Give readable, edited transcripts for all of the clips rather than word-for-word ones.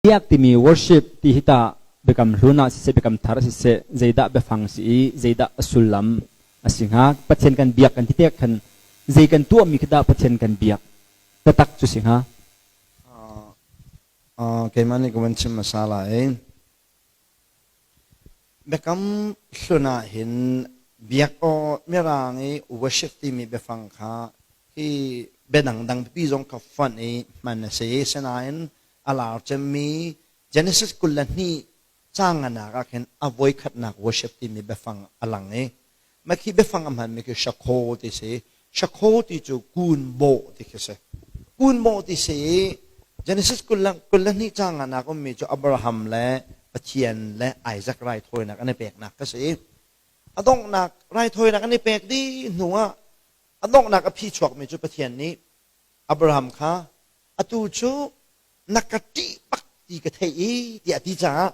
Biak timi worship ti hi tah Biakam Hlun ah siseh Biakam Thar ah siseh zeidah biafang si i zeidah a sullam a si hnga? Pathian kan biak kan ti tik khan zei kan tuahmi khi dah Pathian kan biak taktak cu si hnga? Keimah nih ka van chim hmasa lai. Biakam Hlun ah hin biak aw Mirang i worship timi biafang kha hi bia dangdang pipi zong kha fonh i hman a si. Sinain a lar cemmi Genesis 22 caang nganak ah khin a voikhatnak worship timi biafang a lang i mah khi biafang a hmanmi khi shakho ti si. Shakho ti cu kun bawh ti khi si. Kun bawh ti si i Genesis 22 caang nganak ummi cu Abraham le Pathian le Isaac raithawinak an i peknak ka si. A donghnak raithawinak an i pek dih hnu ah a donghnak a phi chuakmi cu Pathian nih Abraham kha atu cu na ka ṭih bak ti ka theih i tiah a ti caah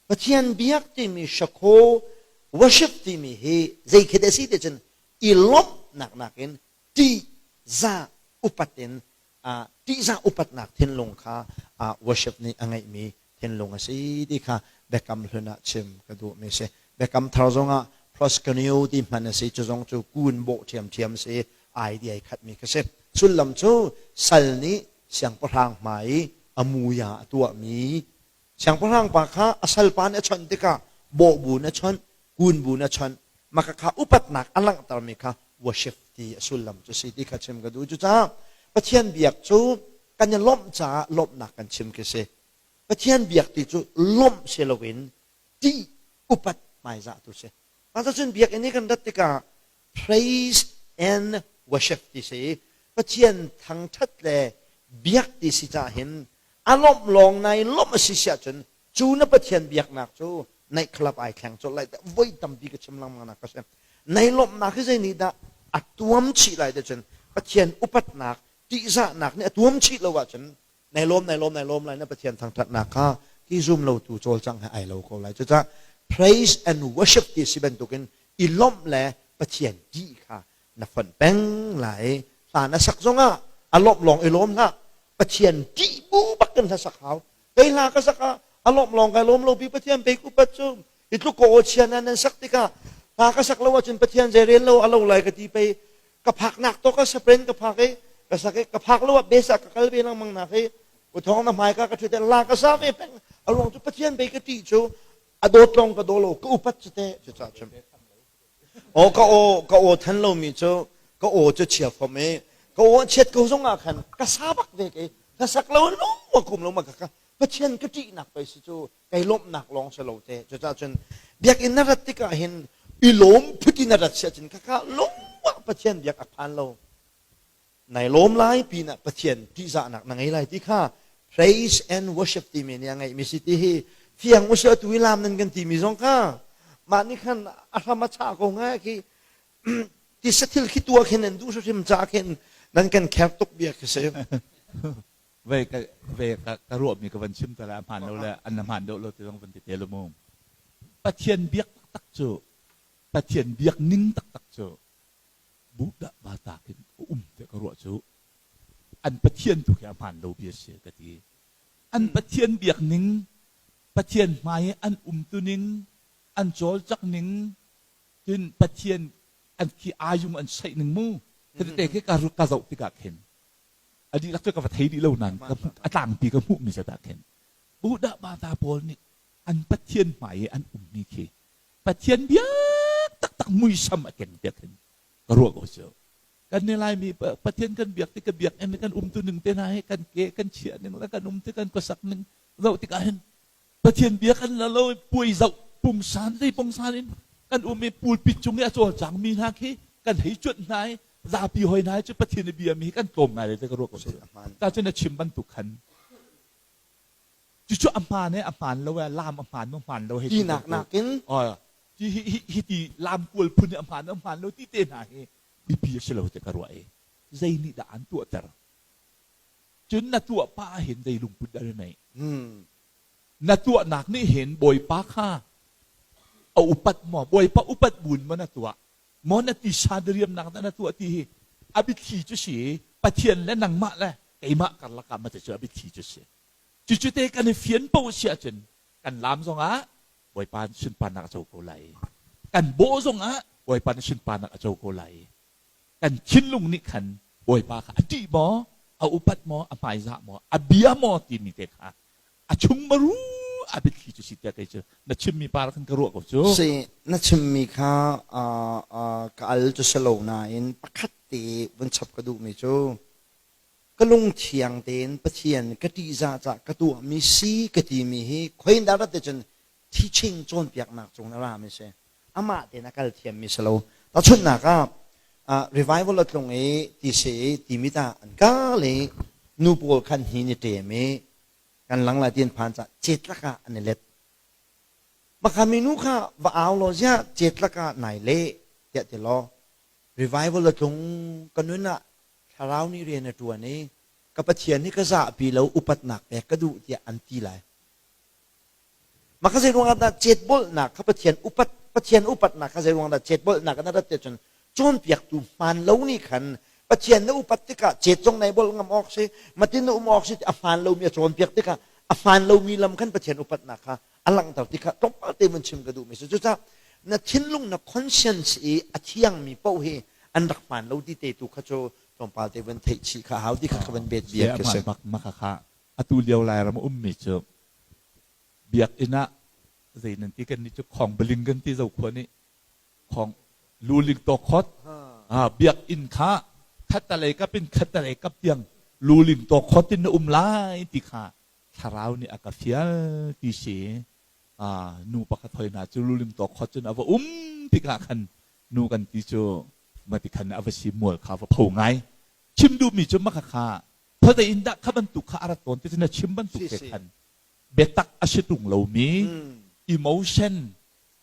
Pathian biak timi shakho worship timi hi zei khi dah a si ti cun i lawmhnak nakin ṭihzah upat in ṭihzah upatnak thinlung kha worship nih a ngeihmi thinlung a si ti kha Biakam Hlun ah chim ka duhmi a si. Biakam Thar zongah proskuneo ti hman a si, cu zong cu kun bawh ṭhiamṭhiam a si, ai ti ai khatmi kha si. Sullam cu sal nih siangpahrang hmai i a muya a tuahmi siangpahrang pa kha a salpa nih a chawnh tikah bawhbu in a chawnh, kunbu in a chawnh, mah kha upatnak a langhtermi kha worship ti a sullam cu si ti kha chim ka duh. Cucaah Pathian biak cu kan i lawmh caah lawmhnak kan chim khi si. Pathian biak ti cu lawmh si loin ṭih upat hmaizah tu si. Mah cun biakinn i kan rat tikah praise and worship ti si Pathian thangṭhat le biak ti si cah hin a lawmh lawng nai lawmh a si siah cun cu na Pathian biaknak cu night club ai thleng colh lai voi tampi ka chim lengmang nak ka si. Nai lawmhnak hi zei nih dah a tuam chih lai te cun Pathian upatnak ṭihzahnak nih a tuam chih lo ahcun nai lawm nai lawm nai lawm lai na Pathian thangṭhatnak kha hi zum lo tu cawlcang he ai lo ko lai. Cucaah praise and worship ti si bantukin i lawmh le Pathian ṭih kha na fonh peng lai. Hla na sak zongah a lawmh lawng i lawm hlah. Pathian ṭih bu bak in hla sak hau. Kei hla ka sak ah a lawmh lawng kai lawm lo pi Pathian pek upat cu hi tluk ko aw chia na nan sak tikah hla ka sak lo ahcun Pathian zei rel lo a lo lai ka ti pei ka phaknak to ka sapren ka phak i ka sak i ka phak lo ah bes ah ka kal ve lengmang nak i uthong na hmai ka ka ṭhut la ka sa ve peng a ruang cu Pathian bei ka ṭih cu a dawt lawng ka daw lo ka upat cu te cu ca chim aw ka aw ka aw than lomi cu ka aw cu chia fom i ka aw chiat ko zong ah khan ka sa bak ve ke ka sak lo lo ma kum lo ma ka ka Pathian ka ṭihnak pei si cu kei lawmhnak lawng si lo te cucaah cun biakinn na rat tikah hin i lawm phut in na rat si ahcun khakha lawmah Pathian biak a phan lo nai lawm lai pinah Pathian ṭihzahnak na ngei lai ti kha praise and worship timi nih a ngeihmi si ti hi fiang usih atu i lam nan kan timi zong kha mah nih khan a hram a chah ko ngai khi tisa thil khi tuah khin nan duh hrim ca khin nan kan kher tuk bia khi si Ve ka ve ka ka ruahmi ka van chim ta le a hmaan lo le an hmaan deuh lo ti zong van ti te lu mu. Pathian biak taktak cu Pathian biak ning taktak cu buhdah bata khin a um tiah ka ruah cu an Pathian tu khi a hmaan lo bia si ka ti. An Pathian biak ning Pathian hmai i an umtu ning an cawlcangh ning cun Pathian an khi ayung an saih ning mu tete khi ka ka zoh tikah khin a dihlak cu ka va thei dih lo nain a tlangpi ka hmuhmi zat ah khin Buddha bata pawl nih an Pathian hmai i an ummi khi Pathian biak taktak muisam a keng tiah khin ka ruah ko cu. Kan ni Laimi Pathian kan biak tik ka biakinn kan umtu ning te hna hi kan ke kan chiah ning le kan um tik kan khuasak ning zoh tikah hin Pathian bia kan la lo i puai zoh pungsan zei pungsan in kan um i pulpit cung i a cawlcang mi hna khi kan hei cuanh hna i zapi hoi hna cu Pathian i bia mi hi kan tlawm ngai le ka ruah ko ta cu na chim bantuk khan cucu a hmaan e a hmaan lo e lam a hmaan maw hmaan lo hei tinak nakin hi hi hi ti lam kual phun i a hmaan a hmaan lo ti te hna hi biapi a si lo te ka ruah i zei nih dah an tuahter cun na tuah pa hin zei lungput dah na neih Na tuahnak nih hin Bawipa kha a upat maw? Bawipa upat buin maw na tuah? Maw na tisa diriamnak dah na tuah ti hi a biathli cu si Pathian le nangmah le keimah karlak ah mate cu a biathli cu si. Cucu te kan i fian paoh si ahcun kan laam zongah Bawipa sunparnak a co ko lai. Kan bawh zongah Bawipa nih sunparnak a co ko lai. Kan thinlung nih khan Bawipa kha a ṭih maw, a upat maw, a hmaizah maw, a bia maw timi te kha a chung maru a biathli cu si tiah kei cu na chimmi par khan ka ruah ko cu. Si, na chimmi kha ka al cu si lo nain pakhat te vun chap ka duhmi cu ka lungthiang tein Pathian ka ṭihzah cah ka tuahmi si ka timi hi khoin dah rat cun teaching cawnpiaknak cung na rami si. Amah tein a kal thiammi si lo. Tahchunhnak ah revival a tlung i ti si i timi ta an kal i nu pawl khan hi ni ṭem i kan lang lai ti an phan cah cetlak ah an i let. Maka minu kha va au law ziah cetlak ah nai leh tiah ti law revival a tlung ka nun ah thlarau nih rian a ṭuan i ka Pathian hi ka zahpi lo upatnak pek ka duh tiah an ti lai. Mah kha zei ruangah dah cetbolhnak kha Pathian upat Pathian upatnak kha zei ruangah dah cetbolhnak in a rat tiah cun cawnpiaktu hmaan lo nih khan Pathian na upat tikah cet zong nai bolh ngam awk si matin na um awk si ti a hmaan lomi a cawnpiak tikah a hmaan lomi lam khan Pathian upatnak kha a langhter ti kha tlawmpal te mun chim ka duhmi si. Cucaah na thinlung na conscience i a thiangmi paoh hi an rak hmaan lo ti te tu kha cu tlawmpal te van theih chih kha hau ti kha ka van bet bia khi si. Maka kha atu lio Lairam ummi cu biakinn ah zei nan ti kan nih cu khong baling kan ti zokhua nih khong luling tawkhot biakinn kha khattalei kap in khattalei kap tiang luling tawkhot in na um lai ti kha thlarau nih a ka fial ti si nu pakhat hoi hna cu luling tawkhot cun a va um tikah khan nu kan ti cu mati khan a va si mual kha va pho ngai chim duhmi cu maka kha khuazei in dah kha bantuk kha a rat tawn ti cu na chim bantuk te khan biatak a si tung lomi emotion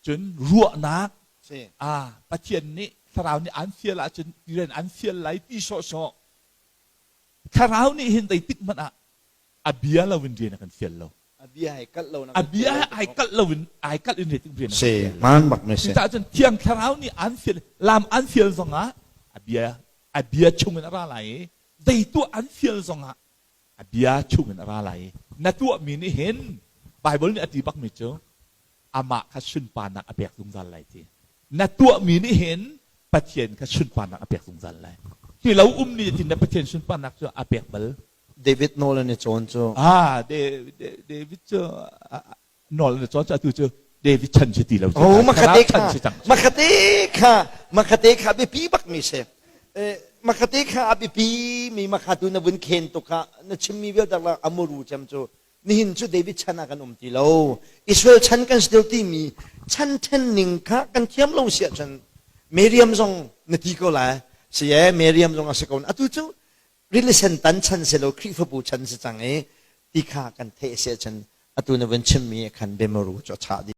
cun ruahnak a Pathian nih thlarau nih an fial ahcun rian an fial lai ti sawhsawh thlarau nih hin zeitik hmanh ah a bia lo in rian a kan fial lo a bia ai kalh lo a bia ai kalh lo in ai kalh in zeitik rian a kan fial lo bak me si cun thiang thlarau nih an fial lam an fial zongah a bia a bia chung in a ra lai i zei tuah an fial zongah a bia chungin a ra lai i na tuahmi nih hin Baibal nih a ti bakmi cu amah kha sunparnak a pek zungzal lai ti. Na tuahmi nih hin Pathian kha sunparnak a pek zungzal lai. Hi lo um ni tin na Pathian sunparnak cu a pek bal. David nawl an i cawn cu. Ah, David cu nawl na cawn cu atu cu David chan si ti lo. Oh, makhate kha, makhate kha, makhate kha biapi bak mi si. Makhate kha a biapi mi makhatu na vun khen tuk kha na chimmi vialte la amuru cem cu nihin cu David chan ah kan um ti lo. Israel chan kan si ti mi chan then ning kha kan thiam lo si ahcun Miriam zong na ti ko lai. Si e Miriam zong a si ko. Atu cu rili sen tan chan si lo Khrihfabu chan si cang i ti kha kan theih si ahcun atu na vun chimmi khan biamaru cu a chah dih.